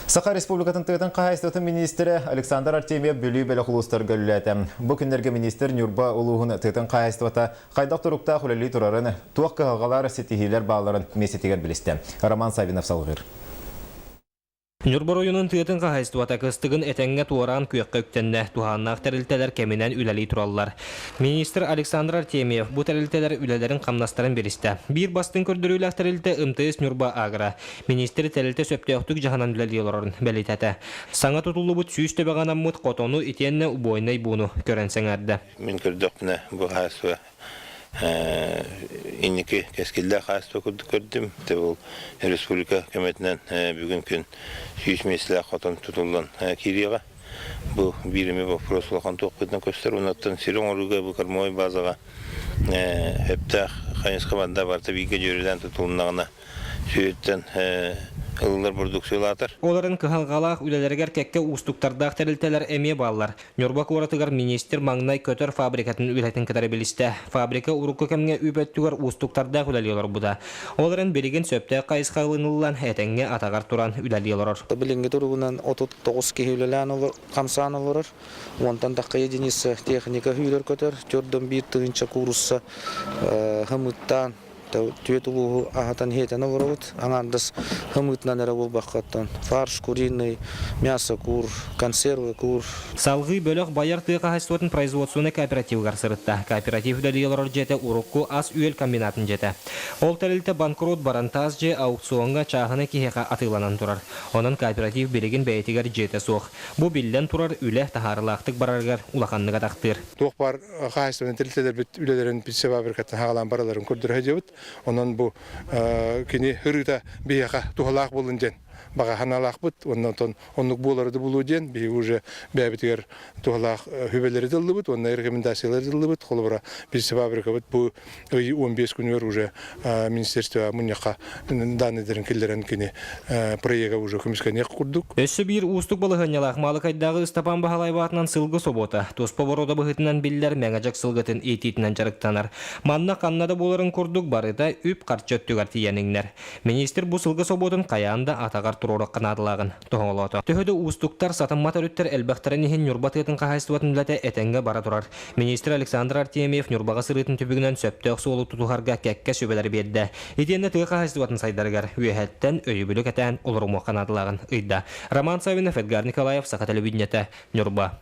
Саха Республикатын тыатын хаһаайыстыбатын миниистирэ Александр Артемьев Бүлүү бөлөх улуустарга үлэлээтэ. Бу күннэргэ миниистир Ньурба улууһун тыатын хаһаайыстыбата хайдах туруктаах үлэлии турарын, туох кыһалҕалар, ситиһиилэр баалларын миэстэтигэр билистэ. Роман Саввинов салҕыыр. Ньурба оройуонун тыатын хаһаайыстыбата кыстыгын этэҥҥэ туораан күөххэ үктэннэ, туһааннаах тэрилтэлэр кэминэн үлэлии тураллар. Министр Александр Артемьев бу тэрилтэлэр үлэлэрин-хамнастарын билистэ. Биир бастыҥ көрдөрүүлээх тэрилтэ МТС Ньурба Агро. Министр тэрилтэ сөптөөхтүк дьаһанан үлэлии олорорун бэлиэтээтэ. Саҥа тутуллубут 100 төбөҕө анаммыт хотону итиэннэ убойнай бууну көрөн сэҥээрдэ. Мин көрдөхпүнэ, бу хаһаайыстыба инники кэскиллээх хаһаайыстыба курдук көрдүм. Ол республика көмөтүнэн бүгүн күн 100 миэстэлээх хотон тутуллан киириэҕэ. Бу биир эмэ боппуруос улахан туохпутунан көстөр. Оннуттан сири оҥорууга бу кормовой базаҕа сөптөөх хайысха барда барыта бииргэ дьүөрэлээн тутулуннаҕына сүүһүттэн ылыллар бурдук сыалаатар. Ол эрэн кыһалҕалаах үлэлэригэр кэккэ уустуктардаах тэрилтэлэр эмиэ бааллар. Ньурба куоратыгар министр маҥнай көтөр фабрикатын үлэтин кытары билистэ. Фабрика урукку кэмҥэ үп өттүгэр уустуктардаах үлэлии олорбута. Ол эрэн билигин сөптөөх хайысха ылыныллан, этэҥҥэ атаҕар туран үлэлии олорор. Билиҥҥи туругунан 39 киһи үлэлээн хамсаан олорор. Уонтан тахха единица техника сүүрэр көтөр, 401 тыһыынча куурусса хымыттаан Түөрт улууһу аһатан иһэтэн олоробут. Аҥаардас хымыытынан эрэ буолбаккаттан фарш куриный, мясо кур, консервы кур. Салгыы бөлөх Байар тыа хаһаайыстыбатын производственнай кооперативыгар сырытта. Кооператив үлэлии олорор дьиэтэ урукку ас-үөл комбинатын дьиэтэ. Ол тэрилтэ банкрот баран таас дьиэ аукциоҥҥа чааһынай киһиэхэ атыыланан турар. Онон кооператив билигин бэйэтигэр дьиэтэ суох. Бу биллэн турар үлэ таһаарыылаахтык барарыгар улаханнык атахтыыр. Туох баар хаһаайыстыбаннай тэрилтэлэрбит үлэлэрин пицца фабрикаттан хаалаан бараларын көрдөрө сылдьабыт. Онон бу кини ырыыта биһиэхэ туһалаах буоллун диэн баҕа санаалаахпыт. Уонна онтон оннук буолары да булуо диэн биһиги уже бэйэбитигэр туһалаах сүбэлэри да ыллыбыт уонна рекомендациялары да ыллыбыт. Холобура, пицца фабрикабыт бу ый 15 күнүгэр уже министерство мунньахха данныйдарын киллэрэн кини проега уже көмүскэниэх курдук. Өссө биир уустук балаһыанньалаах Маалыкайдааҕы Ыстапаан Баһылай аатынан сылгы собуота туспа боруода быһыытынан биллэр Мэҥэдьэк сылгытын иитиитинэн дьарыктанар. Манна ханна да буоларын курдук барыта үп-харчы өттүгэр тиийэн иҥнэр. Министр бу сылгы собуотун хайаан да атаҕар туруоруохха наадалааҕын тоһоҕолоото. Төһө да уустуктар, сатаммат өрүттэр элбэхтэрин иһин Ньурба тыатын хаһаайыстыбатын үлэтэ этэҥҥэ бара турар. Министр Александр Артемьев Ньурбаҕа сырыытын түбүгүнэн сөптөөх суолу тутуһарга кэккэ сүбэлэри биэрдэ. Итиэннэ тыа хаһаайыстыбатын сайдарыгар үөһэттэн өйөбүлү кэтээн олорумуохха наадалааҕын ыйда. Роман Саввинов, Эдгар Николаев, Саха телевидениетэ, Ньурба.